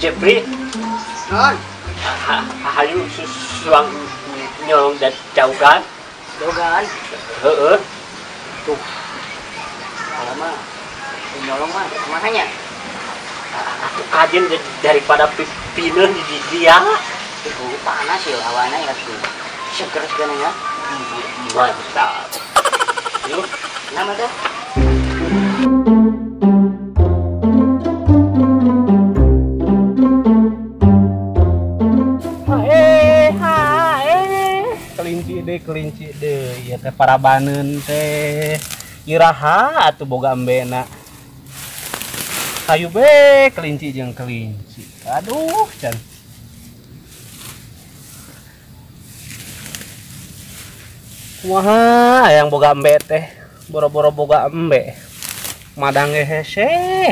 Jepri. Non. Hayu suang nyolong dan jauhkan. Jauhkan. Heeh. Tuh. Kalau mah nyolong mah kumahanya. Atuh kajen daripada pineun di dia. Ih, panas ya awana ya tuh. Seger segalanya. Mantap. Yuk, nama tuh. Kelinci deh, ya teh parabaneun teh iraha atuh boga embena. Hayu be kelinci jeung kelinci. Aduh, can. Kumaha yang boga embe teh, boro-boro boga embe. Madang ge hese,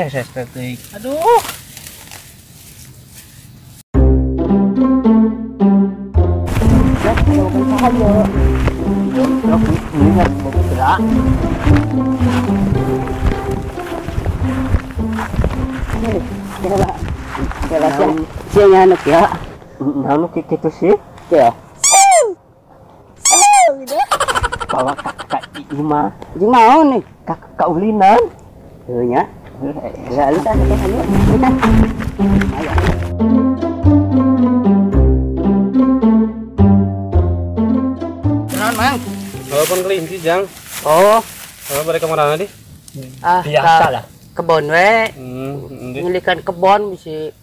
hese teh teuing. Aduh. Gitu sih ya. Bawa kakak Ima. Jeung naon nih? Kakak ulinan. Heuh nya. Heuh alus ah teh alus. Naon, Mang? Walaupun kelinci, Jang. Oh, kalau balik ke mana nih? Ah, biasa lah. Kebon we. Ngilikan kebon bisi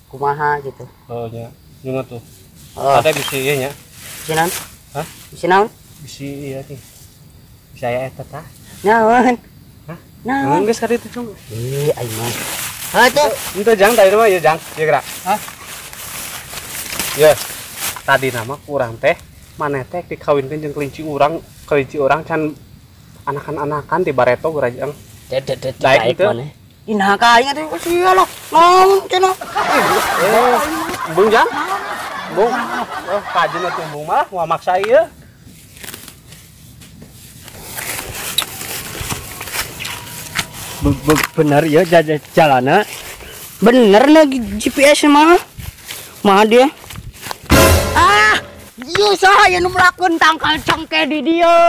kumaha gitu. Oh nya, gimana tuh? Oh. Ada bisi ieu nya. Bisi naon? Hah? Bisi naon? Bisi ieu teh. Bisa aya eta tah. Naon? Hah? Naon? Geus ka ditu cung. Ih, aing mah. Hah tuh. Henteu Jang, tadi mah ieu Jang. Ieu gerak. Hah? Ye. Tadi nama kurang teh maneh teh dikawinkeun jeung kelinci urang can anakan-anakan di bareto geura Jang. Daek maneh. Ina ka aing atuh sia lah. Naon cenah? Embung Jang. Embung. Oh, kajeun atuh embung mah moal maksa ieu. Bener ya jalana. Bener nah GPS mah. Mah dia. Ah, ieu saha anu melakukan tangkal cengkeh di dieu.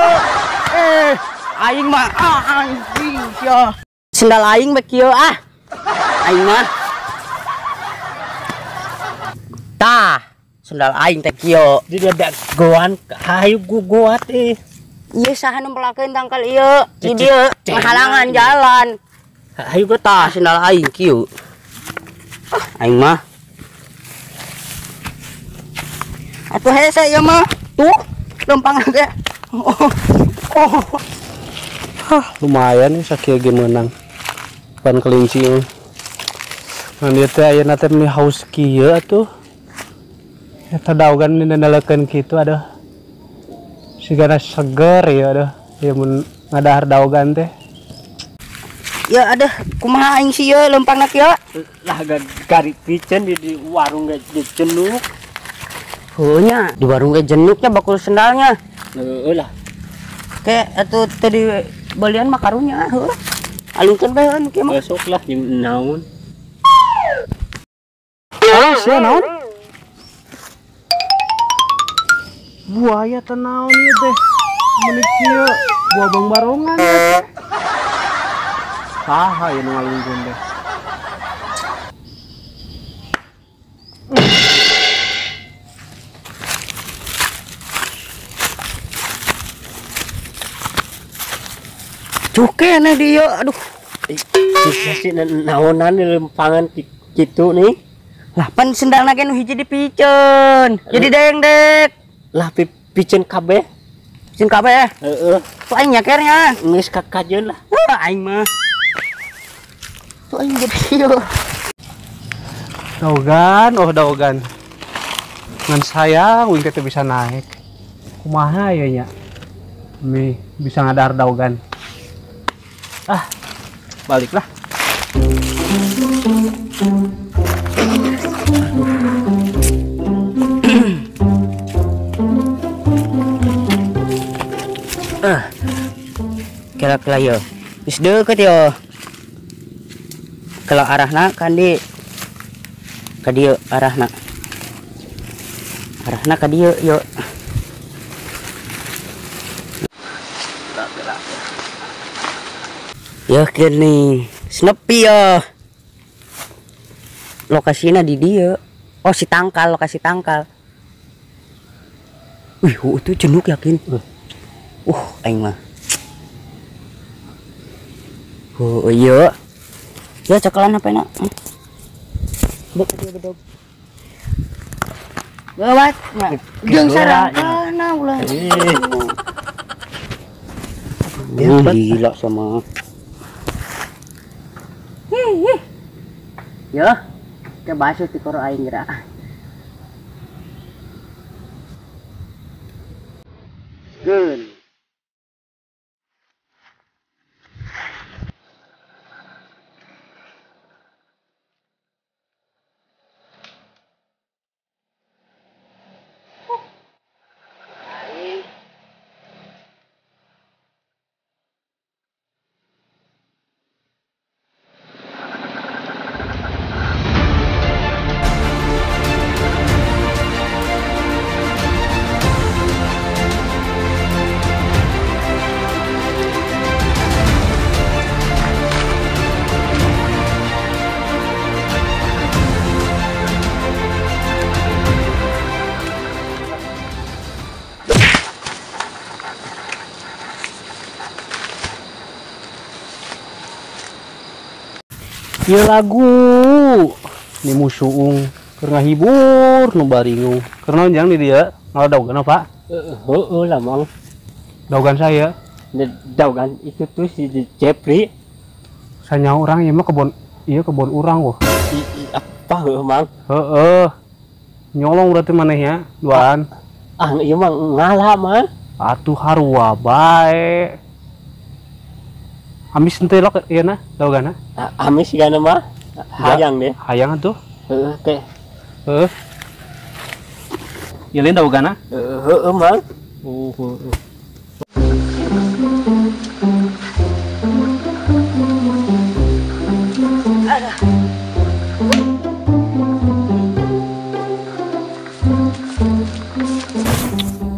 Aing mah anjing sia. Sendal aing bae kieu ah. Aing mah. Tah, sendal aing teh kieu. Di dagoan hayu goat eh. Ieu saha nu melakeun tangkal ieu di dieu ngahalangan jalan. Hayu ge tah sendal aing kieu. Ah, aing mah. Atuh hese ieu mah. Tuh, lempang ge. Oh. Oh. Hah, lumayan nih sakieu ge meunang. Pan kelinci mah. Ngan ieu teh ayeuna teh meni haus kieu atuh. Eta daogan nendelekeun kitu aduh. Sigana seger ya aduh. Ieu mun ngadahar daogan teh. Ya aduh, kumaha aing sieun lempangna kieu? Lah gari piceun di warung ge jenuk. Heuh nya, di warung ge jenuknya bakul sendalnya. Heuh lah. Ke atuh tadi belian mah karunya heuh. Alungkeun bae heuh kieu mah. Besok lah jeung naon. Ah, sia naon? Buaya teh naon ieu teh? Meuni kieu buah bang barongan ieu teh. Saha ieu nu ngalungkeun teh? Cukene dia, aduh. Sih naonan lempangan kitu nih. Lah pan sendalna ge nu hiji dipiceun. Jadi dengdek. Lah piceun kabeh. Piceun kabeh. Heeh. Tuh aing nyakernya. Geus kakajeun lah. Heuh aing mah. Tuh aing jadi ieu. Daogan, oh daogan. Ngan sayang uing teh bisa naik. Kumaha ieu nya? Mi bisa ngadar daogan. Ah, baliklah. Ah, kira-kira yo, wis deket yo. Kalau arahna kan di Ka dieu arahna. Arahna ka dieu yuk. Ya gini, senepi ya. Lokasinya di dia. Oh si tangkal, lokasi tangkal. Wih, itu jenuk yakin. Aing mah. Oh iya. Ya cokelan apa enak? Bedog. Gawat, nah. Jeung sarangkana ulah. Gila sama. Ya, ke basuh ti koro aing geura. Geun. Ieu lagu ni musuung keur ngahibur nu baringung. Keur naon jang di dieu? Ngaladogan apa? Heeh lah mang. Daogan saya. Daogan itu tuh si Jepri. Sanya urang ieu mah kebon ieu kebon urang wah. Apa heuh mang? Heeh. Nyolong berarti manehnya duaan. Ah ieu mah ngalah mang. Atuh harua bae. Amis henteu lok ieu na daogana? Amis sigana mah hayang deh. Hayang atuh. Heeh teh. Heeh. Ieu lain daogana? Heeh mang. Oh heeh.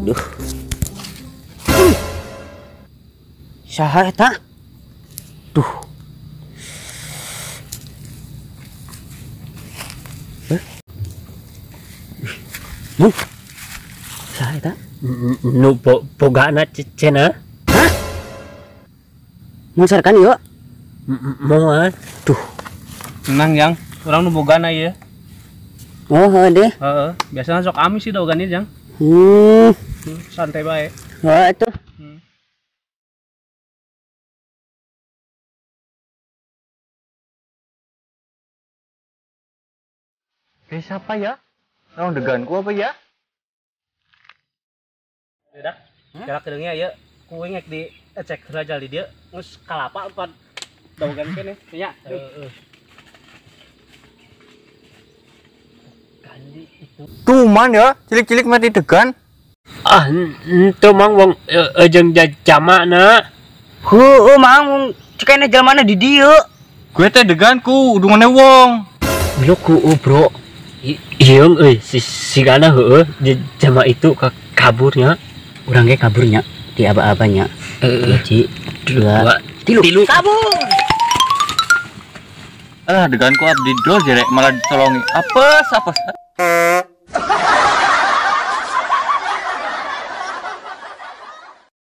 Duh. Saha eta? Duh. Mun. Saha eta? Nu bogana cenah. Hah? Mun sarkan ieu? Moal. Duh. Tenang jang, urang nu bogana ieu. Oh, heuh deh. Heeh, biasana sok amis sih daogan ieu jang. Santai bae. Heeh atuh. Siapa ya? Naon deganku apa ya? Udah, jarak kedeungnya ya. Kuing ek di cek heula di dieu geus kalapa empat daogan keneh nya. Heeh. Kandi itu. Tuman ya, cilik-cilik mati degan. Ah, henteu mang wong jeung jamakna. Heueuh mang wong cekene jalmana di dieu. Gue teh deganku udungane wong. Lu ku bro. Iya euy si sigana heueuh jama itu kaburnya. Urang ge kaburnya di aba-abanya. Hiji, dua, tilu. Kabur. Alah deganku abdi dol jerek malah ditolongi. Apes apes.